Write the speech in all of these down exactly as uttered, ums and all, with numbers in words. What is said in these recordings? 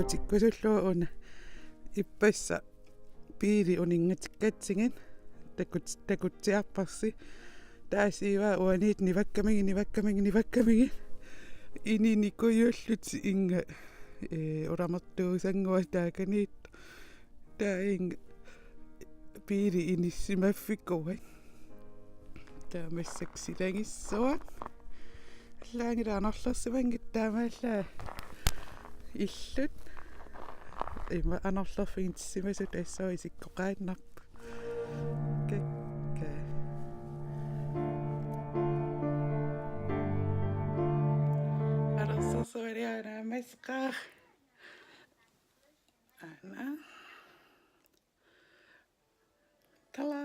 Tikkusullugu una ippassaq biili uninngatikkatsigu takut-, takutsiarparsi. Taava Siiva uaniit nivakkamigit, nivakkamigit, nivakkamigit. Ininikujuullutik inga, ee, ulamertuusannguaq taakaniittoq. Taava inga biili inissimaffikuuat. Taava massakkut silagissuaq. Allaanngilaq anorlersimanngitsoq taamaallaat illut. Ima anorlerfigitsimasut tassa isikkoqaannarput. Kakka. Anorlersualiaq naammassisarpara. Aana. Tada!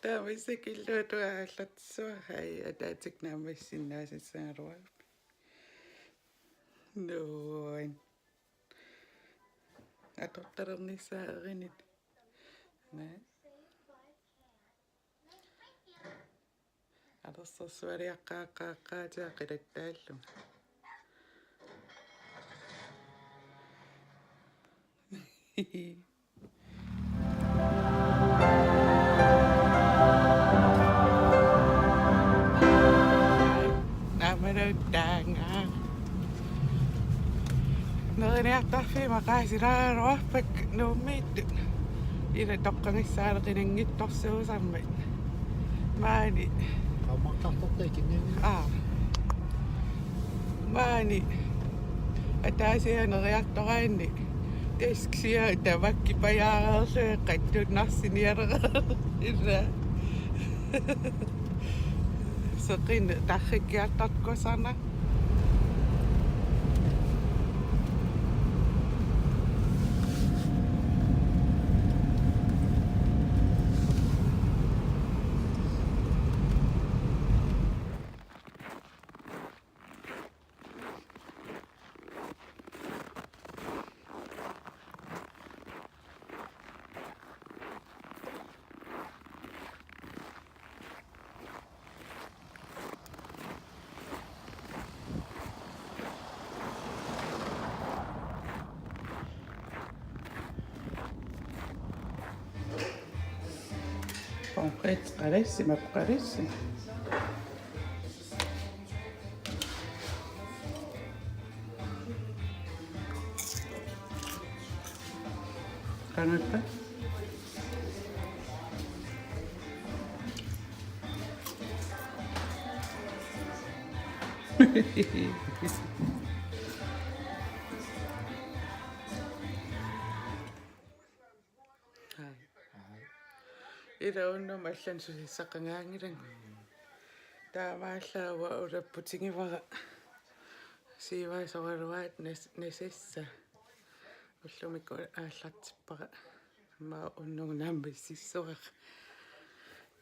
Taava massakkut illuatungaa aallartissuara, ai, ataatsikkut naammassisinnaagaluarpara. Nuan. Atortalernissaa erinit. Naa. Anorlersualiaqqaaqqaaqqaatiga qilattaallunga. Naammaluttaanga. Neriniartarfiit maqaasilaaraluarpakka Nuummiittut. Ila toqqagassaaleqinanngitsorsuusarmat. Maani. Qaammartartortaa ikinnianngilaq. Aa. Maani. Ataasiarlunga neriartoraanni. Taskisiaq tamakkipajaareerlunga qatsunnarsinialereerlunga. Ila. Seqineq tarrikkiartortartussaavoq. Pomfrit qalassi, map qalassi. Qanoq ippa? Ila unnuk allanut susissaqangaanngilanga. Taamaallaat ulapputigaara. Siiva soraluaat nas-, nasassaa. Ullumikkut aallartippara. Immaqa unnuk naammassissuara.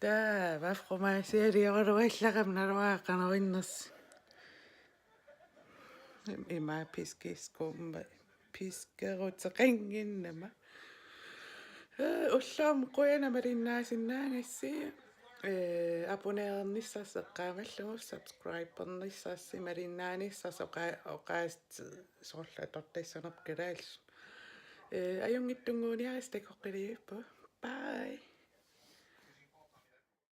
Taava fromageliorluarama naluara qanoq innersoq. Ima piskiskumma, piskeruteqannginnama. Ee, ullormut qujanaq malinnaasinnaagassi. Ee, abonnerernissarsi eqqaamallugu, subscribernissarsi, malinnaanissarsi oqa-, oqaasii soorlu atortassanerput kalaallisut. Ee, ajunngitsunnguuniaritsi, takoqqikkumaarpugut. Bye.